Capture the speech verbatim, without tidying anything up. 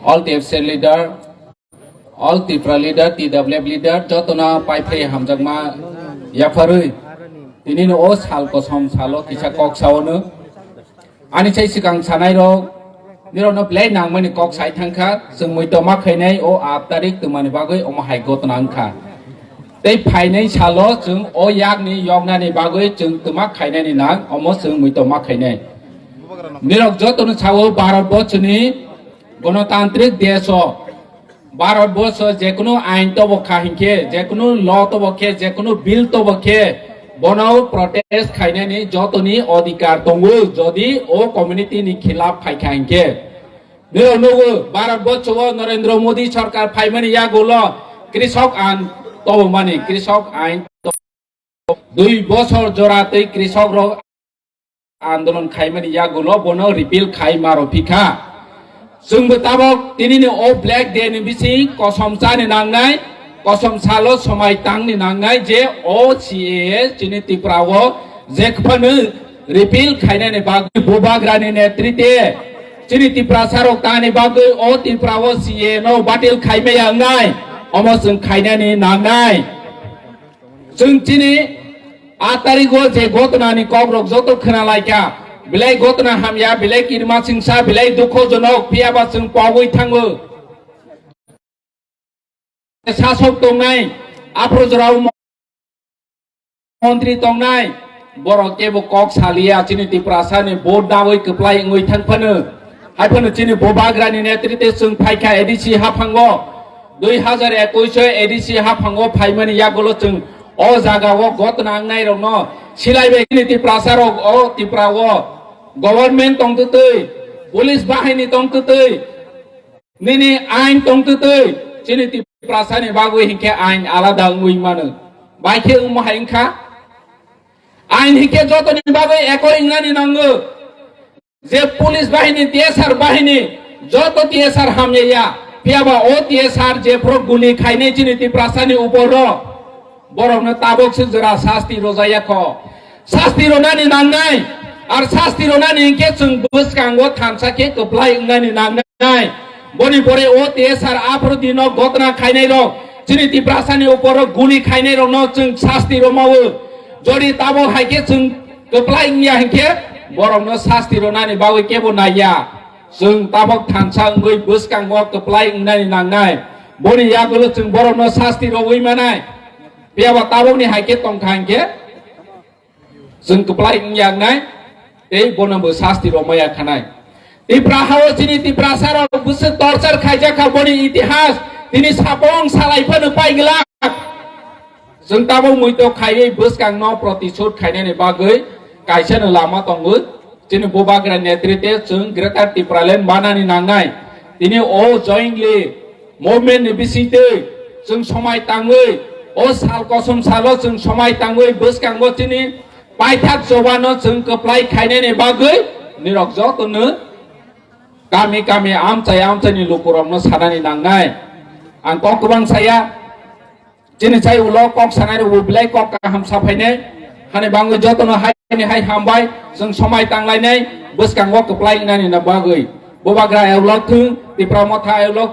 All T F C leader, all Tripura leader, T W F leader, jotono paiphlai hamjakma yapharwi. Tinino o sal kosom salo kisa kok saono. Ani sai sikang sanai rok, nirokno belai nangmani kok sai thangkha, chwng muitom ma khainai o aat tarik twmani bagwi omo hai gotna wngkha. Tei phainai salo chwng o yakni yoknani bagwi chwng twma khainani nang, omo chwng muitom ma khainai. Nirok jotono sao Bharat borchoni gonotantrik desh o Bharat borso jekunu ain tobo kha hinkhe, jekunu law tobo khe, jekunu bill tobo khe, bono protest khainani jotoni odhikar tongo, jodi o community ni khilaf phaikha hinkhe. Nirok nugo, Bharat borso o Narendra Modi sarkar phaimani yagulo krisok ain tobomani, krisok ain to-, dui bosor jora tei krisok rok andolon khaimani yagulo bono repeal khai maro phikha. Chwngbo tabok tinini o Black Day ni bising kosom chani nangnai, kosom salo somai tangni nangnai je o C A A chini Tripura o je phano repeal khainani bagwi Bubagrani netrite chini Tiprasa rok tani bagwi o Tripura o C A A no batil khaimaya wngnai, omo chwng khainani nangnai. Chwng chini aat tarigo je gotnani kokrok joto khwnalaikha, belai gotna hamya, belai kirma singsa, belai dukhojonok, phiyaba chwng pogwi thango. Sasok tongnai, aphuru jorao montri tongnai, borok kebo kok saliya, chini Tiprasani vote dawi kwplai wngwi thang phano. Hai phano chini Bubagrani netrite chwng phaikha A D C haphango, dui hazar ekush o A D C haphango phaimani yagulo chwng o jagao gotna wngnairokno silaibai chini Tiprasarok o Tripura o government tongtwtwi, police bahini tongtwtwi, nini ain tongtwtwi, chini Tiprasani bagwi hinkhe ain alada wngwi mano. Bai khe wngmo hai wngkha? Ain hinkhe jotoni bagwi ekoi wngnani nango. Je police bahini, T S R bahini, joto T S R hamya ya, phiyaba o T S R jephuru guli khainai chini Tiprasani uporo, borokno tabok se jora sasti rojaya kho. Sasti ronani nangnai, ar sasti ronani hinkhe chwng bwskango thansa khe kwplai wngnani nangnai. Boni pore o T S R aphuru dino gotna khainai rok, chini Tiprasani uporo guli khainai rokno chwng sasti romao. Jodi tabok hai khe chwng kwplai wngya hinkhe borokno sasti ronani bagwi kebo naiya. Chwng tabok thansa wngwi bwskango kwplai wngnani nangnai. Boni yagulo chwng borokno sasti rogwi manai. Phiyaba tabokni hai khe tongkha hinkhe chwng kwplai wngya wngnai, tei bono bo sasti romaya khanai. Tipra hao chini Tiprasa rok bwswk torture khaijakha, boni itihas tini sapong salai phano pai glak. Chwng tabok muito khaiwi bwskangno protishodh khainani bagwi kaisano lama tongo. Chini Bubagra netrite chwng Greater Tipraland banani nangnai. Tini o jointly movement ni bisingtwi chwng somai tangwi o sal kosom salo chwng somai tangwi bwskango chini paithak chobano chwng kwplai khainani bagwi nirok jotono kami kami amchai amchaini lukurokno sanani nangnai. Ang kok kwbang saya. Chini chai ulo kok sanai rok belai kok kaham saphainai. Hani bangwi jotono hai ni hai hambai. Chwng somai tanglainai. Bwskango kwplai wngnani na bagwi. Bubagra ayok lok thung, Tipra Motha ayok lok